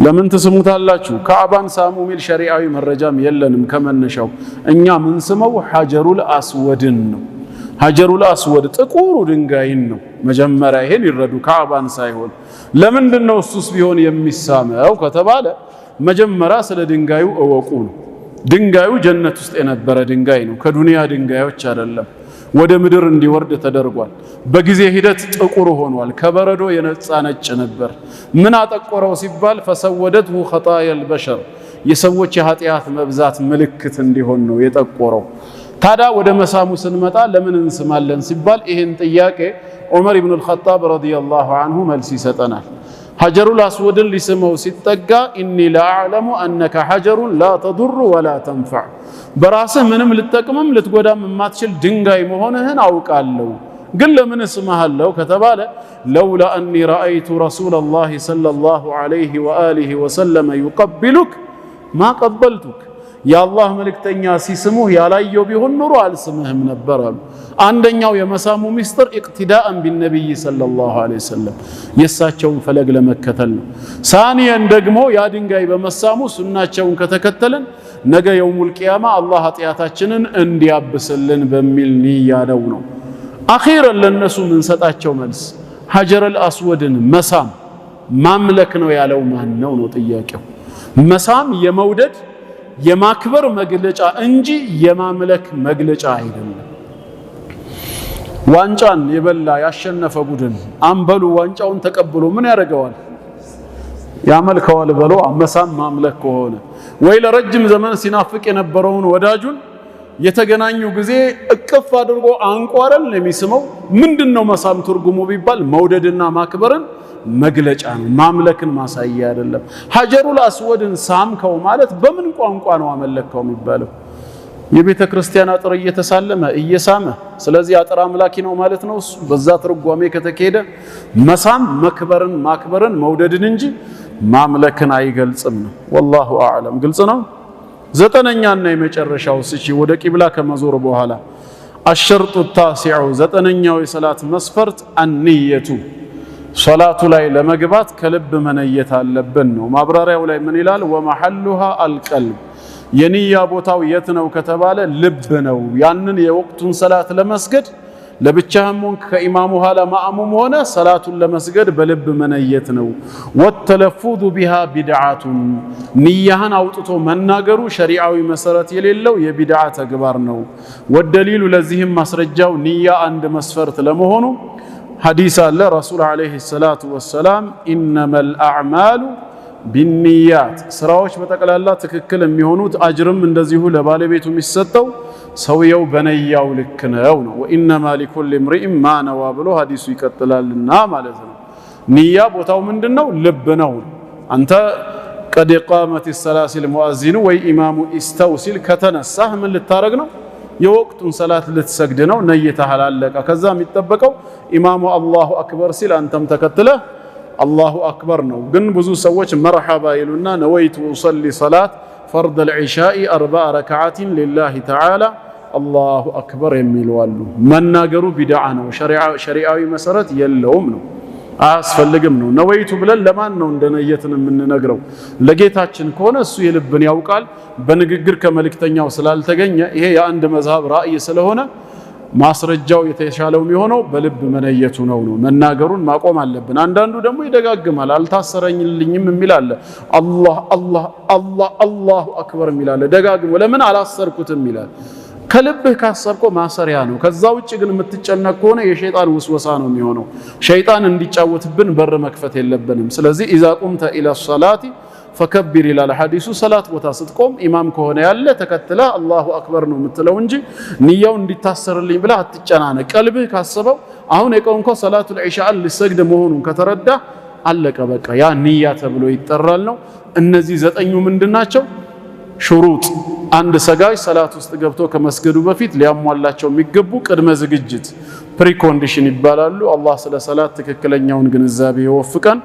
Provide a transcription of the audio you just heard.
ለምን ትስሙታላችሁ? ካዕባን ሳሙ ሚል ሸሪዓዊ መረጃም የለንም ከመነሻው። እኛ ምንስመው ሐጀሩል አስወድን ነው። ሐጀሩል አስወድ ጥቁሩ ድንጋይን ነው። መጀመሪያ ይሄን ይረዱ፣ ካዕባን ሳይሆን። ለምንድን ነው እሱስ ቢሆን የሚሳመው ከተባለ መጀመሪያ ስለ ድንጋዩ እወቁ ነው። ድንጋዩ ጀነት ውስጥ የነበረ ድንጋይ ነው፣ ከዱንያ ድንጋዮች አይደለም። ወደ ምድር እንዲወርድ ተደርጓል። በጊዜ ሂደት ጥቁር ሆኗል። ከበረዶ የነጻ ነጭ ነበር። ምን አጠቆረው ሲባል فسودته خطايا البشر፣ የሰዎች የኃጢአት መብዛት ምልክት እንዲሆን ነው የጠቆረው። ታዲያ ወደ መሳሙ ስንመጣ ለምን እንስማለን ሲባል ይህን ጥያቄ ዑመር ኢብኑል ኸጣብ رضي الله عنه መልስ ይሰጠናል። ሐጀሩል አስወድን ሊስመው ሲጠጋ إني لأعلم أنك حجر لا تضر ولا تنفع፣ በራስህ ምንም ልትጠቅምም ልትጎዳም የማትችል ድንጋይ መሆንህን አውቃለሁ። ግን ለምን እስምሃለሁ ከተባለ لولا أني رأيت رسول الله صلى الله عليه وآله وسلم يقبلك ما قبلتك፣ የአላህ መልእክተኛ ሲስሙህ ያላየው ቢሆን ኑሮ አልስምህም ነበር አሉ። አንደኛው የመሳሙ ሚስጥር اقتداء بالنبي صلى الله عليه وسلم የእሳቸውን ፈለግ ለመከተል ነው። ثانيا ደግሞ ያ ድንጋይ በመሳሙ ሱናቸውን ከተከተልን ነገ يوم القيامة አላህ ኃጢአታችንን እንዲያብስልን በሚል ንያ ነው። أخيرا ለነሱ ምንሰጣቸው መልስ ሐጀረል አስወድን መሳም ማምለክ ነው ያለው ማን ነው ነው ጥያቄው። መሳም የመውደድ የማክበር መግለጫ እንጂ የማምለክ መግለጫ አይደለም። ዋንጫን የበላ ያሸነፈ ቡድን አምበሉ ዋንጫውን ተቀብሎ ምን ያደርገዋል? ያመልከዋል። በሎ መሳም ማምለክ ከሆነ ወይ ለረጅም ዘመን ሲናፍቅ የነበረውን ወዳጁን የተገናኙ ጊዜ እቅፍ አድርጎ አንቋረል የሚስመው። ምንድነው መሳም ትርጉሙ ቢባል መውደድና ማክበርን መግለጫ ነው፣ ማምለክን ማሳያ አይደለም። ሐጀሩል አስወድን ሳምከው ማለት በምን ቋንቋ ነው አመለከው የሚባለው? የቤተ ክርስቲያን አጥር እየተሳለመ እየሳመ፣ ስለዚህ አጥር አምላኪ ነው ማለት ነው እሱ። በዛ ትርጓሜ ከተካሄደ መሳም መክበርን ማክበርን መውደድን እንጂ ማምለክን አይገልጽም ነው። والله أعلم። ግልጽ ነው። ዘጠነኛና የመጨረሻው ስቺ ወደ ቂብላ ከመዞር በኋላ الشرط التاسع፣ ዘጠነኛው የሰላት መስፈርት النية፣ ሶላቱ ላይ ለመግባት ከልብ መነየት አለብን ነው። ማብራሪያው ላይ ምን ይላል? ومحلها القلب፣ የንያ ቦታው የት ነው ከተባለ ልብ ነው። ያንን የወቅቱን ሰላት ለመስገድ ለብቻህም ሆንክ ከኢማሙ ኋላ ማእሙም ሆነ ሰላቱን ለመስገድ በልብ መነየት ነው። والتلفظ بها بدعة፣ ንያህን አውጥቶ መናገሩ ሸሪዓዊ መሰረት የሌለው የቢድዓ ተግባር ነው። والدليل ለዚህም ማስረጃው ንያ አንድ መስፈርት ለመሆኑ ሐዲስ አለ። ረሱል عليه الصلاة والسلام إنما الأعمال بالنيات፣ ስራዎች በጠቅላላ ትክክል የሚሆኑት አጅርም እንደዚሁ ለባለቤቱ የሚሰጠው ሰውየው በነያው ልክ ነው ነው። وإنما لكل امرئ ما نوى ብሎ ሐዲሱ ይቀጥላልና ማለት ነው። ንያ ቦታው ምንድነው? ልብ ነው። አንተ قد قامت الصلاة ሲል ሙአዚኑ ወይ ኢማሙ استووا ሲል ከተነሳህ ምን ልታረግ ነው? የወቅቱን ሰላት ልትሰግድ ነው። ነይተሃል፣ አለቀ። ከዛ የሚጠበቀው ኢማሙ الله أكبر ሲል አንተም ተከትለህ الله أكبر ነው። ግን ብዙ ሰዎች مرحبا ይሉና نويت أصلي صلاة فرض العشاء أربع ركعات لله تعالى الله أكبر የሚሉ አሉ። መናገሩ ቢድዓ ነው፣ ሸሪዓዊ መሰረት የለውም ነው፣ አያስፈልግም ነው። نويت ብለን ለማን ነው እንደነየትን የምንነግረው? ለጌታችን ከሆነ እሱ የልብን ያውቃል። በንግግር ከመልእክተኛው ስላልተገኘ ይሄ የአንድ መዝሀብ ራእይ ስለሆነ ማስረጃው የተሻለው የሚሆነው በልብ መነየቱ ነው ነው። መናገሩን ማቆም አለብን። አንዳንዱ ደግሞ ይደጋግማል። አልታሰረኝልኝም የሚል አለ። አላህ አላህ አላህ الله أكبر የሚል አለ። ደጋግሞ ለምን አላሰርኩትም ይላል። ከልብህ ካሰብከው ማሰሪያ ነው። ከዛ ውጭ ግን የምትጨነቅ ከሆነ የሸይጣን ውስወሳ ነው የሚሆነው። ሸይጣን እንዲጫወትብን በር መክፈት የለብንም። ስለዚህ إذا قمت إلى الصلاة فكبر ይላል ሐዲሱ። ሰላት ቦታ ስትቆም ኢማም ከሆነ ያለ ተከትለ الله أكبر ነው የምትለው እንጂ ንያው እንዲታሰርልኝ ብለህ አትጨናነቅ። ቀልብህ ካሰበው አሁን የቆምከው ሰላቱል ዒሻን ሊሰግድ መሆኑን ከተረዳ አለቀ በቃ። ያ ንያ ተብሎ ይጠራል ነው። እነዚህ ዘጠኙ ምንድናቸው? شروط፣ አንድ ሰጋጅ ሰላት ውስጥ ገብቶ ከመስገዱ በፊት ሊያሟላቸው የሚገቡ ቅድመ ዝግጅት precondition ይባላሉ። አላህ ስለ ሰላት ትክክለኛውን ግንዛቤ ይወፍቀን።